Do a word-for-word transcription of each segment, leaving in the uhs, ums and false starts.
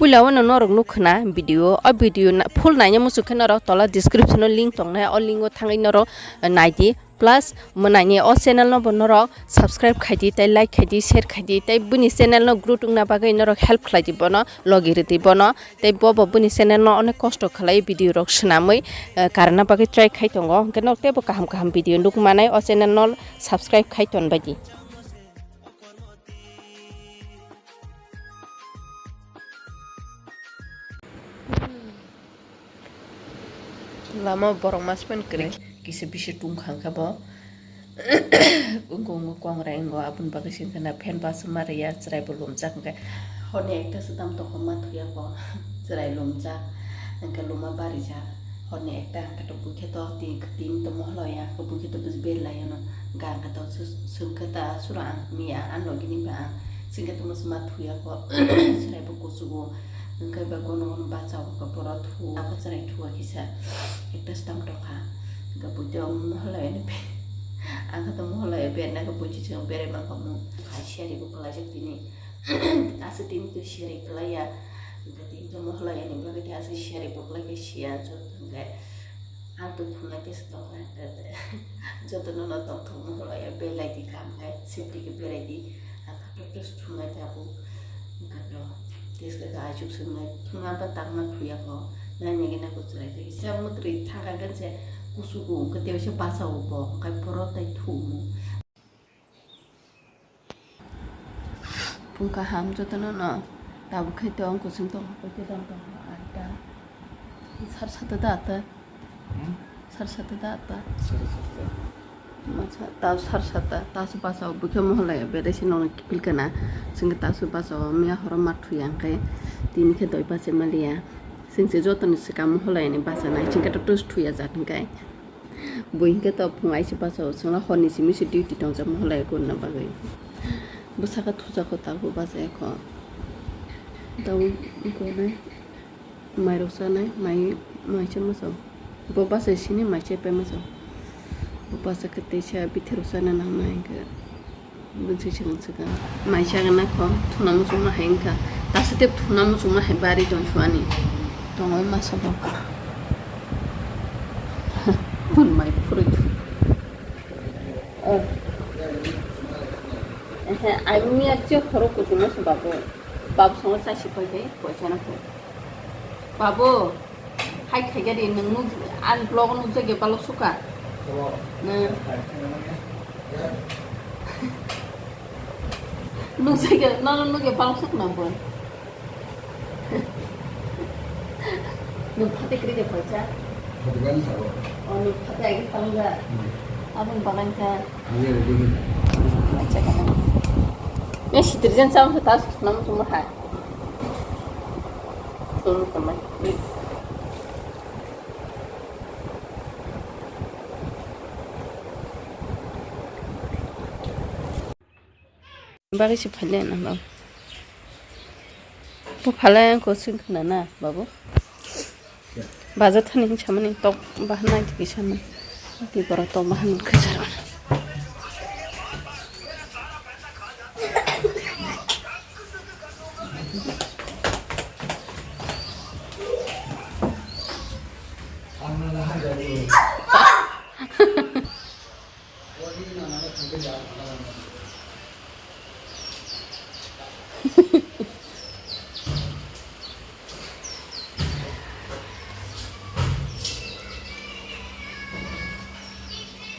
Puila o norok nukha na video, o video na, full naina muchuk khe norok tola description o link tongnai, o link o thangwi norok naidi. Plus, mwnani o channel no bo norok subscribe khaidi, tei like khaidi, share khaidi, tei bini channel no growth wngna bagwi norok help khlaidi bono, logi rwdi bono, tei bo bo bini channel no onek kosto khlai video rok swnamwi, eh, karna bagwi try khai tongo. Hwnkhe norok teibo kaham kaham video nukmanai o channel no subscribe khai tonbaidi. Lama borok mas pen kwrwi. Kisa bisi tungkha hwnkhe bo. Wngkha wngkha kongrai wngo, aboni bagwi se wngkha na fan bus ma rwya, chwrai bo lumjak hwnkhe. Horni ekta se tam tokma thuya bo, chwrai lumjak, hwnkhe luma barijak. Horni ekta hwnkhe to buikhe to tin, tin to moholoya, buikhe to bus belai ano, ga hwnkhe to swngkhe ta sura ang miya, ang logi ni ba ang, singkhe to muchuma thuya bo, chwrai bo kuchugo. Hwnkhe ba gono gono bacha o khe boro thu, abo chwrai thua kisa ekta se tam tokha. Hwnkhe buitwi o moholoya ni be-, ang khe to moholoya berna khe buitwi chwng berai mankha mung. Hai siyari bo kwlaijak tini. Aswk tini to siyari kwlaiya. Hwnkhe tini to moholoya ni bagwi khe aswk siyari bo kwlai khe siya joto hwnkhe. Ang to thumlai tesa tongkha, jotono no tongthok moholoya belai di kam khai, safety khe berai di, ang kha practice thumlai tabuk, hwnkhe to tesa khe achuk swngnai, thumna ba tangma thuya kho, nai nai gana kwchwrai tei kisa mwtwrwi thangkha khe se kuchugo, hwnkhe tei se bacha o bo, hwnkhe boro tai thumo. Phung kaham jotono no tabuk khe tong, kuchung tong, hapoi tei dam tong, arta. Sar sata da ata. Hmm? Sar sata da ata. Sar sata. Masa ta sar sata, ta su basa o bukhe moholai berai se nong kipil kana. Sing ta su basa o miya horo ma thuya hwnkhe tini khe doi basa maliya. Sing se jotoni swkang moholai ni basa nai, sing khe to tus thuya jak hwnkhe. Bo hinkhe to phung aisi basa o chwngla horni simi se duty tongjak moholai gurna bagwi. Bwsaka thujakgo tabuk bachai kho. Tabuk gonai mairok chanai, mai, mai se masa. Bo bachai sini mai se pai masa. Bo bachai khe teisa bithirok chana nangnai hinkhe. Bwswi swkang swkang. Mai chagana kho, thuna muchungma hai wngkha. Tasa tei thuna muchungma hai bari tong suani. Tongwi masa bo. Bun mai phurui. Oh. Ehe, ai miya je khoro kuchuma se babu. Babu songo chasi phai phai, poisa na phai. Babu. Hai khaigari nwng nuk, ang vlog nukjagya balok sukha. Nwng. Nukjagya, nono nukya balok sukha na bo. Nwng phate kwrwi de phaisa? Phate gani sabo. O nwng phate agi phalga. Hmm. Aboni bagani kha. Ani ready gini. Acha kana. Ne sitirjan chang sa tas nam sumur hai. Sumur kamai. Bagwi se phaile na ba. Bo phalai ang ko sing khna na babu. Bazar thani hing samani tok bahan nai tiki sama. Ti borok tok bahan khajar.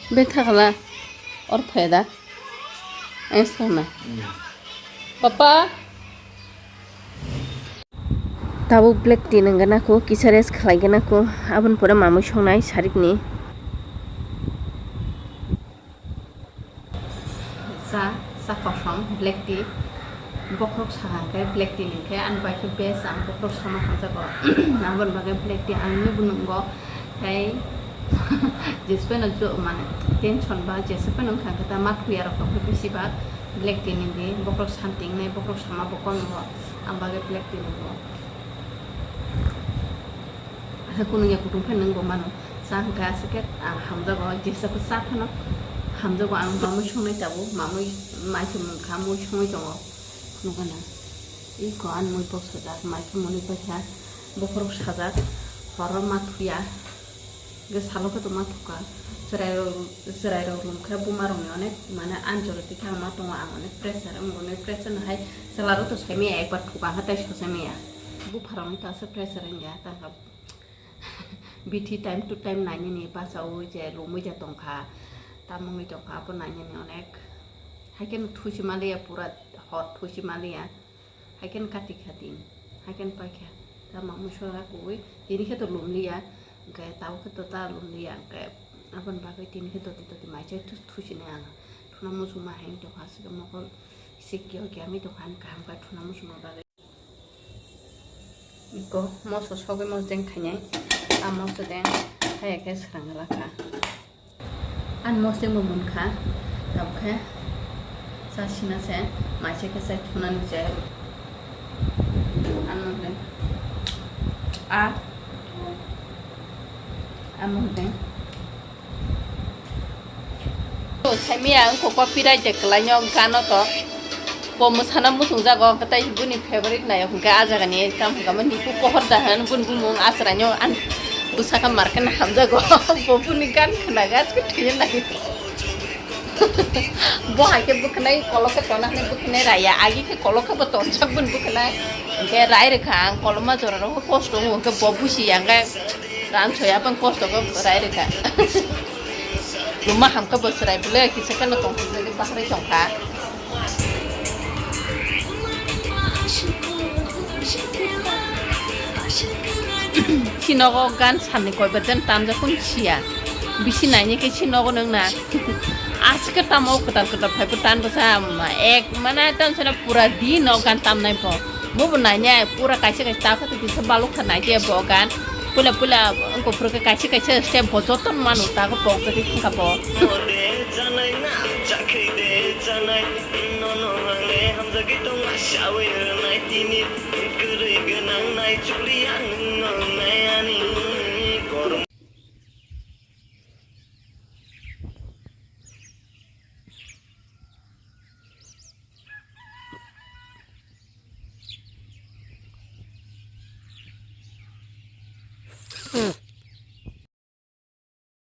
Bethakla or phaida. Ang sana. Papa. Tabuk black tea nang gana ko, kisa rest khlai gana ko, aboni pore mamui songnai sarikni. Cha, cha kosom, black tea. Bokhorok sakha khe black tea ni khe, ani bai khe best ang bokhorok sama hamjago. Aboni bagwi black tea ang nukgo nungo. Tei jesa phano jo-, mane tension ba jesa phano wngkha khe ta ma thuya rok tong khe bisi bak black tea ni di bokhorok santi wngnai, bokhorok sama bo kom wngo, ang bagwi black tea nungo. Asa kunung ya kutung phano nungbo mano, cha hwnkhe aswk khe, ah, hamjago, jesa khe cha phano hamjago, ang mamui songnai tabuk, mamui mai se mung kha, mui songwi tongo, nukha na. Iko ani mui bok sajak, mai khe mwnwi paikha, bokhorok sajak, horo ma thuya, hwnkhe salo khe to ma thuka, chwrairok, chwrairok lum khe bumarokni onek mane anjoro tikhe ang ma tongo, ang onek pressure wngo, onek pressure no hai chwlarok to saimaya, ekbar thuka khe tai sosaimaya, bupharokni to aswk pressure wngya, tangkha bithi time to time nainani bachaui je lumui ja tongkha, tamungwi tongkha, abo nainani onek, hai kheno thusi maliya, pura hor thusi maliya. Haikhe kati kha din, haikhe paikha. Ta mangmui sora kuwi, tini khe to lumliya, hwnkhe tabuk khe to ta lumliya, hwnkhe aboni bagwi tini khe doti doti mai chai thus thusinai ang. Thuna muchungma hai wng tongkha, aswk mokol se kiya kiya wngwi tongkha, ani kaham khe thuna muchungma bagwi. Iko moso sogwi mosdeng khainai, a mosodeng haiya khe swrang lakha. Ani mosdeng bo munkha, tabukhe chasina se, maise khe chai thunani se. Ani mosdeng. A. Ani mosdeng. Saimia wngkha copyright de kwlaino gano to. Bo mwsana muchungjago, hwnkhe tei bini favorite nayok hwnkhe a jagani tamo hwnkhe Niku Pohor Dahan, bini bumung Aswraino ani bwsakhe market hamjago. Bo bini gan khwnaga thwiya nai. Bo hai khe bwkhanai kolok khe tona hwnwi bwkhanai raya, agi khe kolok khe bo tonjak bini bwkhanai. Hwnkhe rai rwkha ang koloma joraro kosto wngo hwnkhe bo busi ya hwnkhe ran soya bang kosto khe rai rwkha. Luma hamkhe bo chwrai bwle kisa kheno tongthokjagwi bahai tongkha. Bisi nogo gan salni koibar jan tamjak kunu siya. Bisi naini khe si nogo nung na. Aswk khe tamo kwtal kwtal phai bo tan bwsa ek mane tan sana pura di no gan tamnai bo. Bo bo nainai pura kaisa kaisa ta khe kisa balok kha nai de bo gan. Puila puila wngkha phuru khe kaisa kaisa step bo joto manu ta khe pok jagwi thangkha bo.